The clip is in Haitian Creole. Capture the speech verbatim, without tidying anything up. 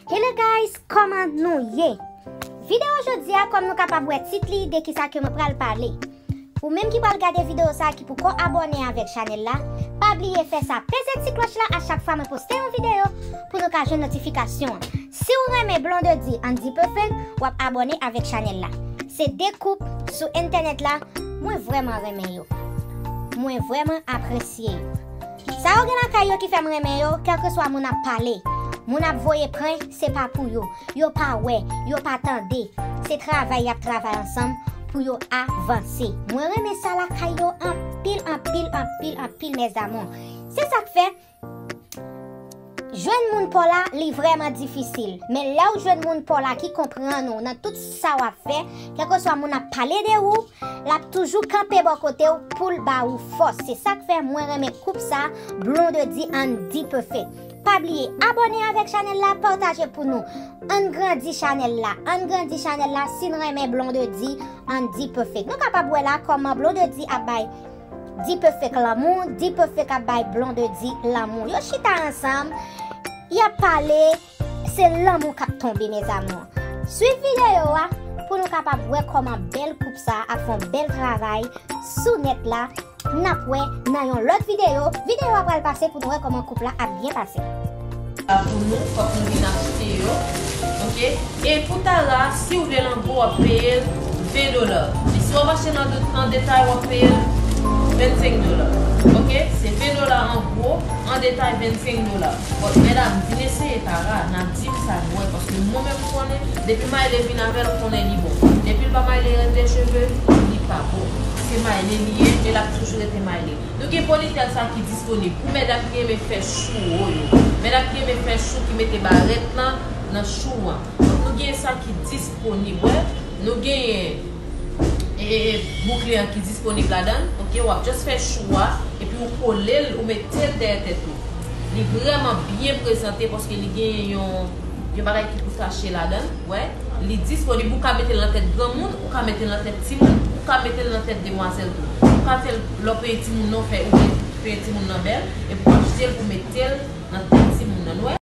Hello guys, kòman nou ye? Videyo jodi a, kòm nou kapab wè tit li, de kisa ke mwen pral pale. Ou menm ki pral gade videyo sa a ki poko abòne avèk chanèl la, pa bliye fè sa, peze ti klòch la a chak fwa mwen poste yon videyo pou nou ka jwenn notifikasyon an. Si w renmen Blondedy and D-Perfect, w ap abòne avèk chanèl la. Se de koup sou entènèt la, mwen vrèman renmen yo. Mwen vrèman apresye yo. Sa yo gen lakay yo ki fè m renmen yo, kèlkeswa moun ap pale, moun ap voye prank, se pa pou yo. Yo pa wè, yo pa tande. Se travay y ap travay ansanm pou yo avanse. Mwen renmen sa lakay yo anpil, anpil, anpil, anpil, mes amours. Se sa k fè, jwenn moun pa w la, li vrèman difisil. Men lè w jwenn moun pa w la ki konprann ou nan tout sa w ap fè, kèlkeswa moun ap pale de ou, l ap toujou kanpe bò kote w pou l ba ou fòs. Se sa k fè mwen renmen koup sa, Blondedy and D-Perfect. Pa bliye abòne avèk chanèl la, pataje pou nou. Ann grandi chanèl la, ann grandi chanèl la si n renmen Blondedy and D-Perfect. Nou kapab wè la kòman Blondedy ap bay D-Perfect lanmou, D-Perfect ap bay Blondedy lanmou. Yo chita ansanm, y ap pale, se lanmou k ap tonbe, mes amours. Swiv videyo a pou nou kapab wè kòman bèl koup sa ap fè yon bèl travay sou nèt la. N ap wè nan yon lòt videyo. Videyo a pral pase pou nou wè kòman koup la ap byen pase. Pou nou, fòk nou vin achte yo. Oke? E pou tara, si w vle l an gwo, w ap peye l ven dola. E si w ap achte l an detay, w ap peye l vennsenk dola. Oke? Se ven dola an gwo, an detay vennsenk dola. But medam, vin eseye tara, n ap di m sa nou wè, paske mwen menm m konnen, depi Mayle vin avè l, konnen li bon. Depi l pa Mayle rèn de cheve, li pa bon. Se Mayle li ye, e l ap toujou rete Mayle. Nou gen Ponytail sa ki disponib pou medam ki renmen fè chou wo yo. Medam ki renmen fè chou ki mete barèt lan nan chou an. Donk nou gen sa ki disponib, wè. Nou genyen e, e, e, boukle an ki disponib ladan l. Oke, w ap just fè chou a, epi ou kole l, ou mete l dèyè tèt ou. Li vrèman byen prezante paske li genyen yon, yon bagay ki pou tache ladan l, wè. Li disponib, ou ka mete l nan tèt granmoun, ou ka mete l nan tèt timoun, ou ka mete l nan tèt demwazèl tou. Ou ka fè l lè w peye timoun nan, w fè ou peye timoun nan bèl, epi w achte l pou mete l nan tèt timoun nan, wè.